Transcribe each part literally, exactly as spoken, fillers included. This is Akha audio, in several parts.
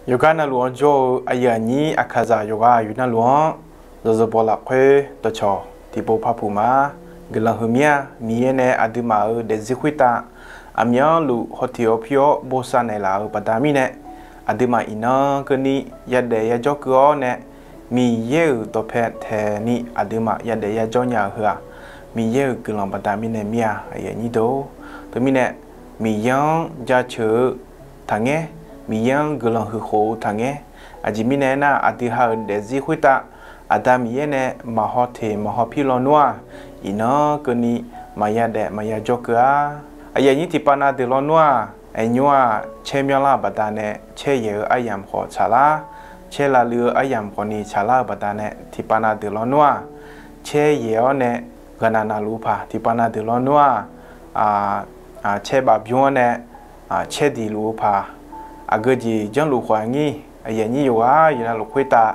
Yawqgar navluf-anr jawr-eu aqyuif aqnyir Aqkaqzaq yawqghaq yawqnavluf-anr, yawzeu baw lafkhoer dawqcawq tiqpov par puq ma. Guiqlanq huiqmir-a. Miqyaer nae aqduimaf-euq daefzir khoertav aqmyanluf hawteq hawpir-awr bosav naeqlaf-euq baqda mirnae, aqduimaf iqnan keuvni yadaef yajawr keuv-awr nae, Miqyaer-euq dawqpae taeqni aqduimaf yadaef yajawr nya-euq heu-aq, Miqyaer-euq guiqlanq baqda mirnae mir-a. Teumirnae, Miqyaer-anr jaceuq-eu taqngaer, Miqyaer-anr guiqlanq huiqkhof-eu taqngaer. Aqjeq mirnae aernar, aqdui ha-euq daefzir khoertav Aqda Miqyaer nae maqhaw teq maqhaw pir lawnmr-aq, iqnan keuvni maqya daef maqya jawr keuv-a. Aqyuif aqnyir tiqpav na deuq lawnmr-aq, aqnymr-aq caer myanrlar-euq baqdanae caer yaeq-eu aryamq khawf tsaqlar, caer lavluiv-eu aryamq khawfni tsaqlar-euq baqdanae tiqpav na deuq lawnmr-aq, caer yaeq-awr nae ghaqnaq naqluf-eu paq tiqpav na deuq lawnmr-aq, caer baf bymr-awr nae caer diq luf-eu paq, aqgeu jeq janrluf khawf aqnyir, aqyuif aqnyir yawqghaq yawqnavluf khoertav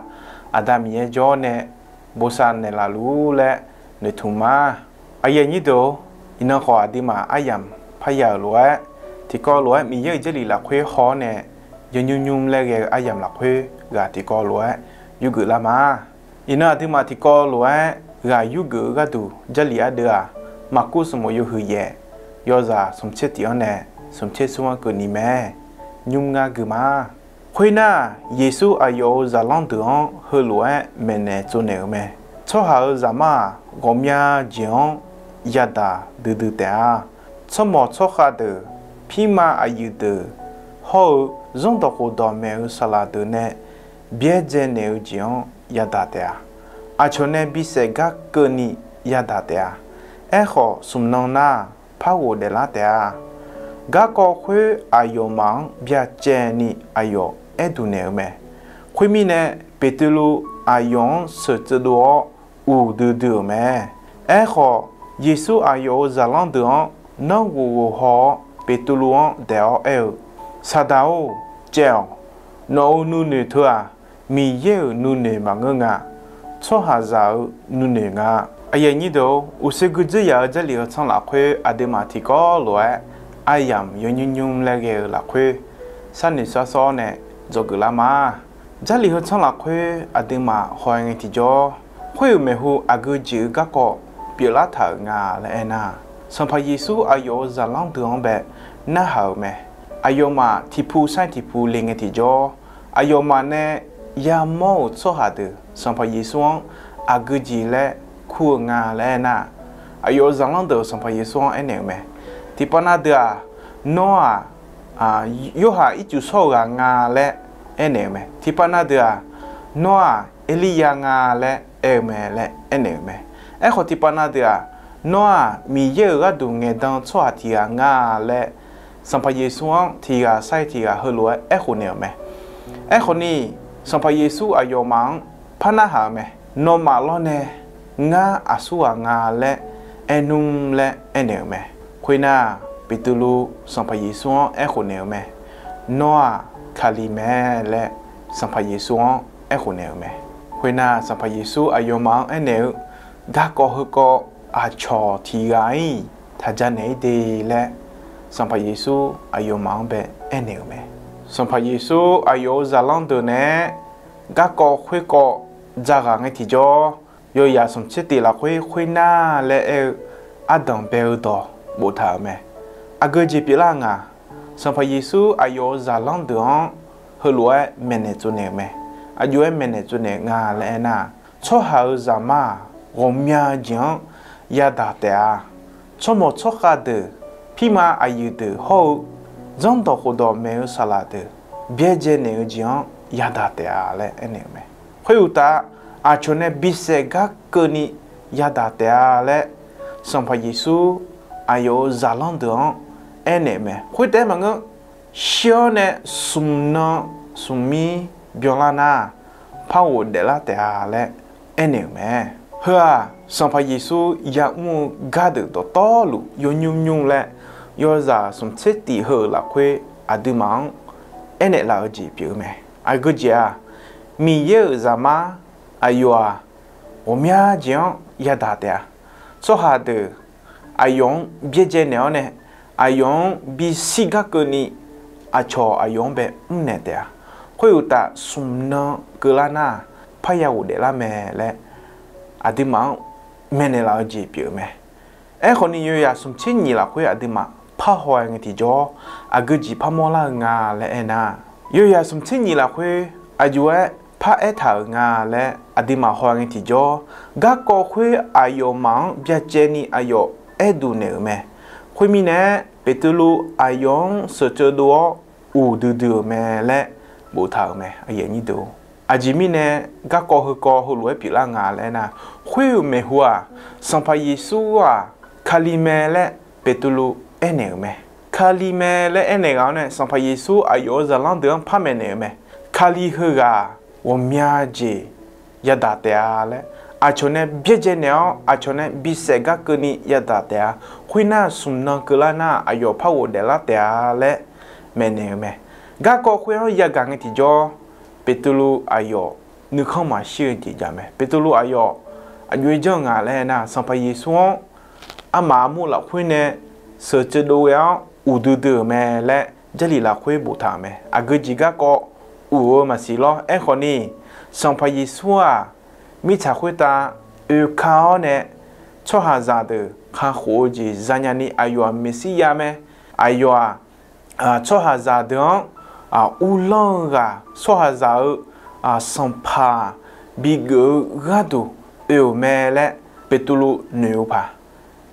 Aqda Miqyaer jawr-awr nae bosav naeqlaf luf-ur laer noeqtmq ma. Aqyuif aqnyir deuq-or, iqnan khawf aqduimaf aryamq parya-euq lof-aer, tiqkawv lof-aer Miqyaer-euq Jarlif lafkhoer haw-awr nae yawnymr nymr laer ghae-eu aryamq lafkhoer ghaq tiqkawv lof-aer yurgeuf lar ma. Iqnan aqduimaf tiqkawv lof-aer ghaq yurgeuf-eu gharduq Jarlif ardeuv-aq, Maqkuv sanqbof yawhuiq yaef, yawzaq smq tser tiq-anr nae smq tser smr-anr keuvni mae. Nymr ngar gui ma. Khoernar, Yeqsur aqyawf-euq zaqlanr deuq-anr heulof-aer maeqnaeq tsovnaeq-euq mae. Tsawrhaq-euq Zaqmar-aq, ghawqmya jeq-anr yadaq duidui taef-a. Tsawrmawq tsawrkhav deuq, pirma aqyuif deuq hawr-eu zanrdawq khofdawq maeq-eu saqlaq deuq nae byaerdzae naeq-eu jeq-anr yadaq taef-a. Aqcawq nae bisaef gar keuvni yadaq taef-a. Aerkhawf, smq nan nar, par ghof daeflar taef-a. Garkawv khoer aqyawfmaf-anr byacaevni aqyawf aerduq naeq-eu mae. Khoermirnae, Beqtuvluv aqyawf-anr sheuqtsuif dov-awr uqdui dui-euq mae. Aerkhawf, Yeqsur aqyawf-euq zaqlanr deuq-anr nanrghof ghof haw-awr, Beqtuvluv-anr daeq-awr aer-eu, Saqdaq-or, caev-awq. Nawq-euq nuinoeq teu-aq, Miqyaer-euq nuinoeq maqngeur nga. Tsawrhaqzaq-euq nuinoeq nga. Aqyuif aqnyir deuq-or, uqshoe gui dzeur yaf-eu Jarlif heu tsanr lafkhoer aqduimaf tiqkawv lof-aer aryamq yawnymr nymr laer ghae-eu lafkhoer sharnoeq shar sawr-awr nae dzawgeuf lar ma. Jarlif heu tsanr lafkhoer aqduimaf haw-aer ngae tiqjawr, khoer-euq maeqhu aqgeu jeq-eu garkawv pyeuflar taq-euq nga laer aernar, Sanqpaq Yeqsur aqyawf-euq zaqlanr deuq-anr bae narhaq-euq mae. Aqyawfmaf tiqpu sair tiqpu le ngae tiqjawr, aqyawfmaf nae yamawr-euq tsawrhaq deuq Sanqpaq Yeqsur-anr aqgeu jeq laer kur-eu nga laer aernar, aqyawf-euq zaqlanr deuq Sanqpaq Yeqsur-anr aernaeq-euq mae. Tiqpav na deuq-aq, Nawr-aq, Yorhaq ircuf shawr-eu ghaq nga laer aernaeq-euq mae. Tiqpav na deuq-aq, Nawr-aq, Erliryav nga laer aer-eu mae laer aernaeq-euq mae. Aerkhawf, tiqpav na deuq-aq, Nawr-aq, Miqyaer-euq gharduq ngaeqdan-eu tsawrhaq tiq ghaq nga laer, Sanqpaq Yeqsur-anr tiq ghaq sair tiq ghaq heulof-aer aerkhof naeq-euq mae. Aerkhawf ni, Sanqpaq Yeqsur aqyawfmaf-anr par narhaq-euq mae. Nawmaf lawr nae ngar aqsur ghaq nga laer aer nmr laer aernaeq-euq mae. Khoernar, Beqtuvluv Sanqpaq Yeqsur-anr aerkhof naeq-euq mae. Nawr-aq, Kali mae laer Sanqpaq Yeqsur-anr aerkhof naeq-euq mae. Khoernar, Sanqpaq Yeqsur aqyawfmaf-anr aernaeq-eu, Garkawv heukawv aqcawq tiq ghaq-ir taq janaeq-ir de laer, Sanqpaq Yeqsur aqyawfmaf-anr bae aernaeq-euq mae. Sanqpaq Yeqsur aqyawf-euq zaqlanr deuq naeq-aer garkawv khoerkawv dzaghaq ngae tiqjawr, Yawzaq smq tser tiq lafkhoer khoernar laer aer-eu ardanq bae-eu dawq boftaq-euq mae. Aqgeu jeq pyeuflar nga. Sanqpaq Yeqsur aqyawf-euq zaqlanr deuq-anr heulof-aer maeqnaeq tsovnaeq-euq mae. Aqjox-aer maeqnaeq tsovnaeq nga laer aernar, Tsawrhaq-euq Zaqmar-aq, ghawqmya jeq-anr yadaq taef-a. Tsawrmawq tsawrkhav deuq, pirma aqyuif deuq hawr-eu zanrdawq khofdawq maeq-eu saqlaq deuq byaerdzae naeq-eu jeq-anr yadaq taef-a laer aernaeq-euq mae. Khoeruqtaf, aqcawq nae bisaef gar keuvni yadaq taef-a laer, Sanqpaq Yeqsur aqyawf-euq zaqlanr deuq-anr aernaeq-euq mae. Khoertaef-aer maqngeur, shir-awr nae smq nan smq mir byanlar nar, par ghof daeflar taef-a laer aernaeq-euq mae. Heu-aq, Sanqpaq Yeqsur ya'mr-eu gardeuq dawqtawvluf yawnymr nymr laer, yawzaq smq tser tiq heu-euq lafkhoer aqduimaf-anr aernaeq laf-eu jeq pyeuf-eu mae. Aqgeu jeq-aq, Miqyaer-euq Zaqmar aqyawf-aq, ghawqmya jeq-anr yadaq taef-a. Tsawrhaq deuq aqyawf-anr byaerdzae naeq-awr nae, aqyawf-anr bishir gar keuvni, aqcawq aqyawf-anr bae mrnaeq taef-a. khoeruqtaf smq nan keuvlar nar-aq, parya ghofdaef lar mae laer aqduimaf-anr maeqnaeq laf-eu jeq pyeuf-eu mae. Aerkhawf ni, yawzaq smq tser nyiq lafkhoer aqduimaf parhaw-aer ngae tiqjawr, aqgeu jeq parmawr lar-eu nga laer aernar, yawzaq smq tser nyiq lafkhoer aqjox-aer paraer taq-euq nga laer aqduimaf haw-aer ngae tiqjawr, garkawv khoer aqyawfmaf-anr byacaevni aqyawf aerduq naeq-euq mae. Khoermirnae, Beqtuvluv aqyawf-anr sheuqceuv dov-awr uqdui dui-euq mae laer boftaq-euq mae. Aqjeq mirnae, garkawv heukawv heulof-aer pyeuflar nga laer aernar, khoer-euq maeqhu-aq, Sanqpaq Yeqsur-aq, Kali mae laer Beqtuvluv aernaeq-euq mae. Kali mae laer aernaeq ghaq-awr nae Sanqpaq Yeqsur aqyawf-euq zaqlanr deuq-anr parmaeq naeq-euq mae. Kali heughaq ghawqmya jeq yadaq taef-a laer, aqcawq nae byaerdzae naeq-awr aqcawq nae bisaef gar keuvni yadaq taef-a. Khoernar, smq nan keuvlar nar aqyawf par ghofdaef lar taef-a laer maeqnaeq-euq mae. Garkawv khoer-anr yagaq ngae tiqjawr, Beqtuvluv aqyawf nuikhanr maqshir-eu jeq jav mae. Beqtuvluv aqyawf aqjox-aer janr-eu nga laer aernar, Sanqpaq Yeqsur-anr armaf armur lafkhoer nae sheuqceuv dov ghae-awr uqdui dui-euq mae laer Jarlif lafkhoer boftaq-euq mae. Aqgeu jeq garkawv uf-eu maqsiq lawr. Aerkhawf ni, Sanqpaq Yeqsur-aq, mirtsaq khoertav oeka-awr nae tsawrhaqzaq deuq kakhof-eu jeq zanya ni aqyawf-aq Meqsirya mae. Aqyawf-aq, tsawrhaqzaq deuq-anr uvlanr-eu ghaq, tsawrhaqzaq-euq Sanqpaq bigeuf-eu gharduq oe-euq mae laer Beqtuvluv noeq-eu paq.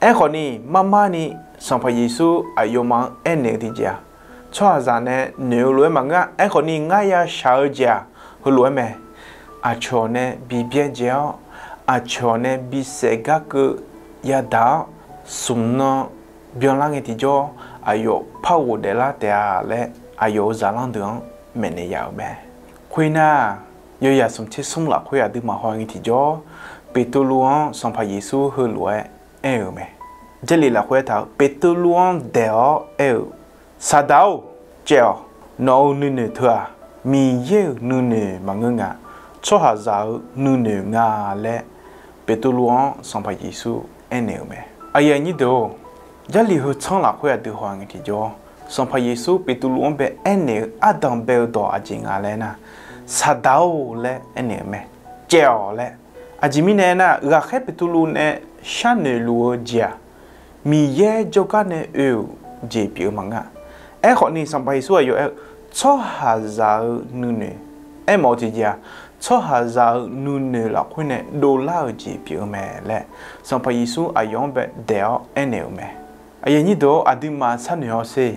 Aerkhawf ni, marmar ni Sanqpaq Yeqsur aqyawfmaf-anr aernaeq-eu tiqjeq-aq, tsawrhaqzaq nae noeq-eu lof-aer maqngeur-a. Aerkhawf ni, ngar yashaq-eu jeq-aq, heulof-aer mae. Aqcawq nae bi byaerdzae-awr, aqcawq nae bisaef gar keuv yadaq-awr, smq nan byanlar ngae tiqjawr, aqyawf par ghofdaef lar taef-a laer aqyawf-euq zaqlanr deuq-anr maeqnaeq yaf-euq mae. Khoernar, yawzaq smq tser smr lafkhoer aqduimaf haw ngae tiqjawr, Beqtuvluv-anr Sanqpaq Yeqsur heulof-aer aer-euq mae. Jarlif lafkhoer aertaq-euq, Beqtuvluv-anr daeq-awr aer-eu, Saqdaq-or, caev-awq. Nawq-euq nuinoeq teu-aq, Miqyaer-euq nuinoeq maqngeur nga. Tsawrhaqzaq-euq nuinoeq nga laer Beqtuvluv-anr Sanqpaq Yeqsur aernaeq-euq mae. Aqyuif aqnyir deuq-or, Jarlif heu tsanr lafkhoer aqdui haw ngae tiqjawr, Sanqpaq Yeqsur Beqtuvluv-anr bae aernaeq-eu ardanq bae-eu dawq aqjeq nga laer nar, Saqdaq-or laer aernaeq-eu mae. Caev-awq laer. Aqjeq mirnae aernar, ghaqkhaer Beqtuvluv nae sharnoeq luf-eu jeq-aq, Miqyaer jawrgar nae oe-euq jeq pyeuf-eu maqngeur-a. Aerkhawf ni, Sanqpaq Yeqsur aqyawf aer-eu, tsawrhaqzaq-euq nuinoeq, aermawf-eu tiqjeq-aq, tsawrhaqzaq-euq nuinoeq lafkhoer nae dovlar-euq jeq pyeuf-eu mae laer, Sanqpaq Yeqsur aqyawf-anr bae daeq-awr aernaeq-euq mae. Aqyuif aqnyir deuq-or, aqduimaf sharnoeq hawsher.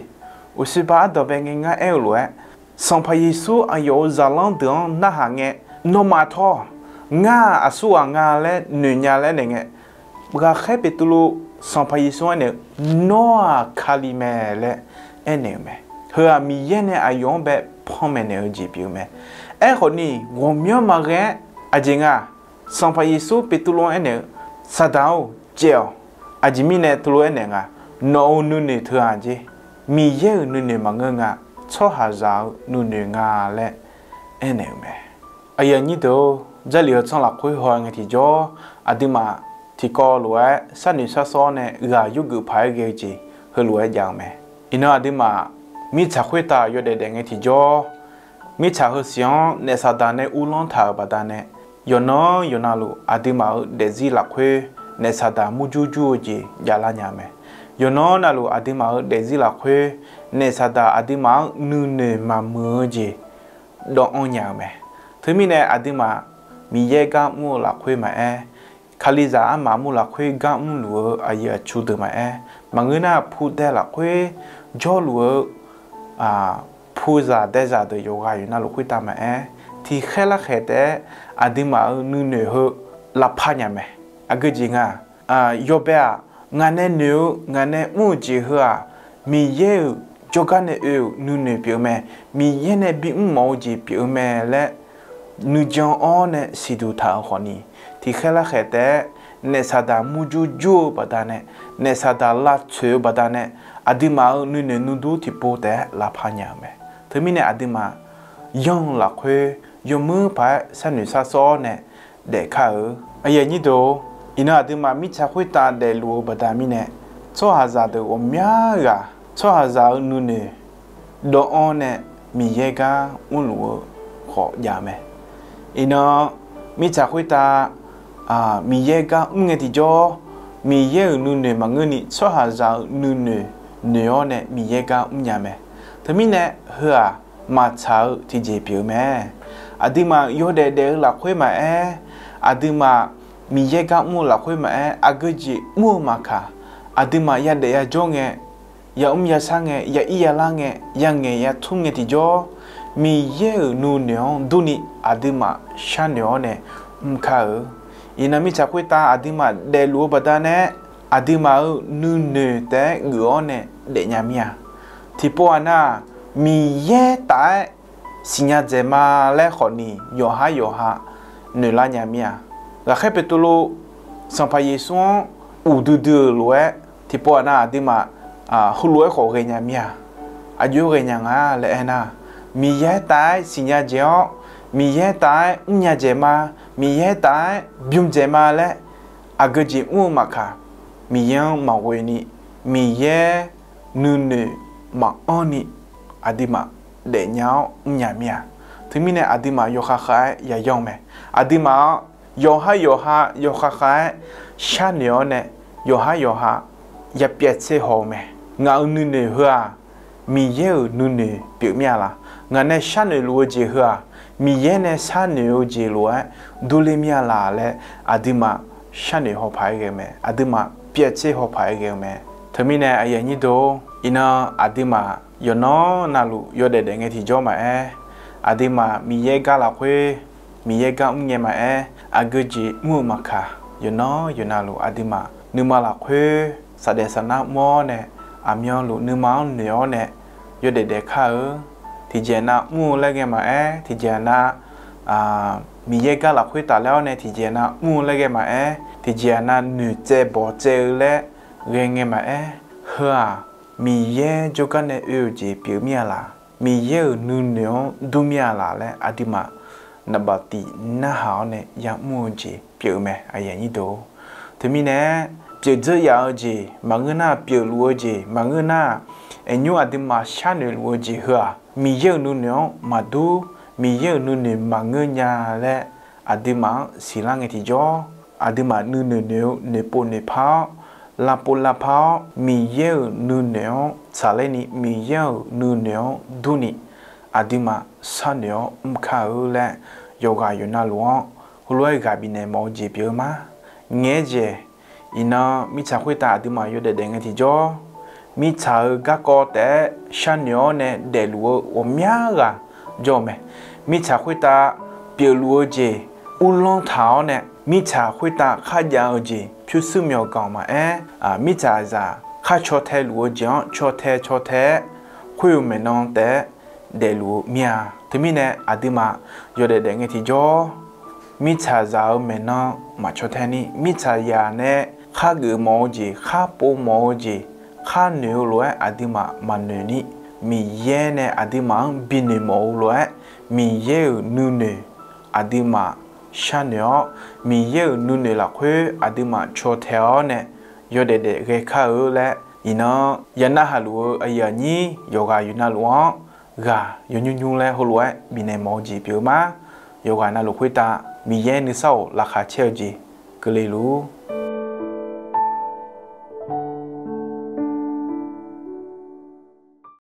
Uqshiqpaq ardanq bae ngae ngar aer-eu lof-aer, Sanqpaq Yeqsur aqyawf-euq zaqlanr deuq-anr narhaq ngae, nawmaf tawr, ngar-aq aqsurghaq nga laer noeq nya laer naeq ngae, ghaqkhaer Beqtuvluv Sanqpaq Yeqsur-anr aernaeq-eu, Nawr-aq Kali mae laer aernaeq-euq mae. Heu-aq Miqyaer nae aqyawf-anr bae panmaeq naeq-eu jeq pyeuf-eu mae. Aerkhawf ni, ghawqmyanr maqghae-aer aqjeq nga, Sanqpaq Yeqsur Beqtuvluv-anr aernaeq-eu, Saqdaq-or, caev-awq. Aqjeq mirnae Beqtuvluv aernaeq nga, nawq-euq nuinoeq teu-aq jeq, Miqyaer-euq nuinoeq maqngeur nga, tsawrhaqzaq-euq nuinoeq nga laer aernaeq-euq mae. Aqyuif aqnyir deuq-or, Jarlif heu tsanr lafkhoer haw ngae tiqjawr, aqduimaf tiqkawv lof-aer sharnoeq sharsawr nae ghaq yurgeuf paq-aer ghae-eu jeq heulof-aer jav-eu mae. Iqnan aqduimaf mirtsaq khoertav yawdaef daef ngae tiqjawr, mirtsaq heusiq-anr naef Saqdaq nae uvlanr taq-euq baqdanae, yawqnan yawqnavluf aqduimaf-euq daefzir lafkhoer naef Saqdaq murjur jur-eu jeq javlar nya-eu mae. Yawqnan navluf aqduimaf-euq daefzir lafkhoer naef Saqdaq aqduimaf-anr nuinoeq maqmuiq-eu jeq dawv anr nya-eu mae. Teumirnae aqduimaf Miqyaer gar mr-eu lafkhoer maqaer, Kalizaq armaf mur lafkhoer gar mrluf-eu aqyuif aqtsu deuq maqaer, maqngeur nar pudae lafkhoer jawrluf-eu puzaq daezaq deuq yawqghaq yawqnavluf khoertav maqaer, tiqkhaer larkhaeq taef-aer aqduimaf-euq nuinoeq heu lavpar nya mae. Aqgeu jeq nga, yawbae-aq, ngaq nae noeq-eu ngaq nae mr-eu jeq heu-aq, Miqyaer-euq jawrgar nae oe-euq nuinoeq pyeuf-eu mae. Miqyaer nae bimr mawf-eu jeq pyeuf-eu mae laer nuijan-awr nae siqduq taq-euq khawfni, tiqkhaer larkhaeq taef-aer naef Saqdaq murjur jur-eu baqdanae, naef Saqdaq lavtsoeq-eu baqdanae, aqduimaf-euq nuinoeq nuidur tiqpov taef-aer lavpar nya-eu mae. Teumirnae aqduimaf yanr-eu lafkhoer yawmuir paq-aer sharnoeq sharsawr nae daefkar-eu. Aqyuif aqnyir deuq-or, iqnan aqduimaf mirtsaq khoertav daefluf-eu baqda mirnae, tsawrhaqzaq deuq ghawqmya ghaq tsawrhaqzaq-euq nuinoeq dawv anr nae Miqyaer gar mrluf-eu khawf jav mae. Iqnan mirtsaq khoertav Miqyaer gar mr ngae tiqjawr, Miqyaer-euq nuinoeq maqngeur ni tsawrhaqzaq-euq nuinoeq noeq-awr nae Miqyaer gar mrnya mae. Teumirnae heu-aq maqtsaq-eu tiqjeq pyeuf-eu mae. Aqduimaf yawdaef daef-eu lafkhoer maqaer, aqduimaf Miqyaer gar mr-eu lafkhoer maqaer, aqgeu jeq mr-eu maqkaq, aqduimaf yadaef yajawr ngae, yamr yashar ngae, ya ir yalar ngae, yangaeq yatmr ngae tiqjawr, Miqyaer-euq nuinoeq-anr durni aqduimaf sharnoeq-awr nae mr kar-eu. Iqnan mirtsaq khoertav aqduimaf daefluf-eu baqdanae, aqduimaf-euq nuinoeq taef-aer geuf-awr nae daefnya mir-a. Tiqpov-aq nar-aq, Miqyaer taf-aer siqnya dzaeq ma laer khawfni yawqhar yawqha noeqlar nya mir-a. Ghaqkhaer Beqtuvluv Sanqpaq Yeqsur-anr uqdui dui-euq lof-aer tiqpov-aq nar aqduimaf heulof-aer khawf ghaenya mir-a. Aqjox-aer ghaenya nga laer aernar, Miqyaer taf-aer siqnya dzaeq-awr, Miqyaer taf-aer mrnya dzaeq ma, Miqyaer taf-aer bym dzaeq ma laer aqgeu jeq mr-eu maqkaq, Miqyaer-anr maqghoe ni, Miqyaer nuinoeq maqanr ni aqduimaf daefnya-awr mrnya mir-a. Teumirnae aqduimaf yawkhav khav-aer yayanr-eu mae. Aqduimaf-anr yawqhar yawqha yawkhav khav-aer sharnoeq-awr nae yawqhar yawqha yapyaev tser haw-eu mae. Ngaq-euq nuinoeq heu-aq Miqyaer-euq nuinoeq pyeuf mir-a laq? Ngaq nae sharnoeq luf-eu jeq heu-aq Miqyaer nae sharnoeq-eu jeq lof-aer durler mir-a laq laer aqduimaf sharnoeq haw paq-aer ghae-eu mae. Aqduimaf pyaev tser haw paq-aer ghae-eu mae. Teumirnae aqyuif aqnyir deuq-or, iqnan aqduimaf yawqnan navluf yawdaef daef ngae tiqjawr maqaer, aqduimaf Miqyaer gar lafkhoer Miqyaer gar mr ngae maqaer, aqgeu jeq mr-eu maqkaq, yawqnan yawqnavluf aqduimaf nuima lafkhoer saqdaef saqnar mr-awr nae, aqmyanluf nuima-anr noeq-awr nae yawdaef daef kar-eu. Tiqjeq nav mr-eu laer ghae maqaer, tiqjeq nav Miqyaer gar lafkhoer tafler-awr nae tiqjeq nav mr-eu laer ghae maqaer, tiqjeq nav noeqtsaev bawqtsaev-eu laer ghae ngae maqaer, heu-aq Miqyaer jawrgar nae oe-euq jeq pyeuf mir-a laq? Miqyaer-euq nuinoeq-anr dur mir-a laq laer aqduimaf naqbaf tif narhaq-awr nae ya'mr-eu jeq pyeuf-eu mae. Teumirnae pyeuf dzeur yaf-eu jeq maqngeur nar, pyeufluf-eu jeq maqngeur nar, aqnymr aqduimaf sharnoeq luf-eu jeq heu-aq Miqyaer-euq nuinoeq-anr maqdur, Miqyaer-euq nuinoeq maqngeur nya laer aqduimaf-anr siqlar ngae tiqjawr, aqduimaf nuinoeq noeq-eu noeqpov noeqpar-awr, lavpov lavpar-awr, Miqyaer-euq nuinoeq-anr tsaqler ni, Miqyaer-euq nuinoeq-anr durni, aqduimaf sharnoeq-awr mr kar-eu laer, yawqghaq yawqnavluf-anr heulof-aer ghaq bifnaeq mawf-eu jeq pyeuf-eu ma. Ngaeq-aer jeq, iqnan mirtsaq khoertav aqduimaf yawdaef daef ngae tiqjawr, mirtsaq-euq garkawv taef-aer sharnoeq-awr nae daefluf-eu ghawqmya ghaq jawr-eu mae. Mirtsaq khoertav pyeufluf-eu jeq uvlanr taq-awr nae, mirtsaq khoertav kharjav-eu jeq pyurshuir myawqganq maqaer, mirtsaqzaq khar caw tae luf-eu jeq-anr caw tae caw tae-aer, khoer-eu maeqnan taef-aer daefluf-eu mir-a. Teumirnae aqduimaf yawdaef daef ngae tiqjawr, mirtsaqzaq-euq maeqnan maqcaw tae ni, mirtsaqzaq nae khar geuf mawf-eu jeq, khar pov mawf-eu jeq, khar noeq-eu lof-aer aqduimaf maqnoeq ni, Miqyaer nae aqduimaf-anr binoeq mawf-eu lof-aer, Miqyaer-euq nuinoeq aqduimaf sharnoeq-awr, Miqyaer-euq nuinoeq lafkhoer aqduimaf caw tae-awr nae yawdaef daef ghae kar-eu laer, iqnan ya narhaq luf-eu aqyuif aqnyir yawqghaq yawqnavluf-anr ghaq yawnymr nymr laer heulof-aer bifnaeq mawf-eu jeq pyeuf-eu ma. Yawqghaq navluf khoertav Miqyaer nuisar-euq laqkhaq caer-eu jeq keuvle luf-ur.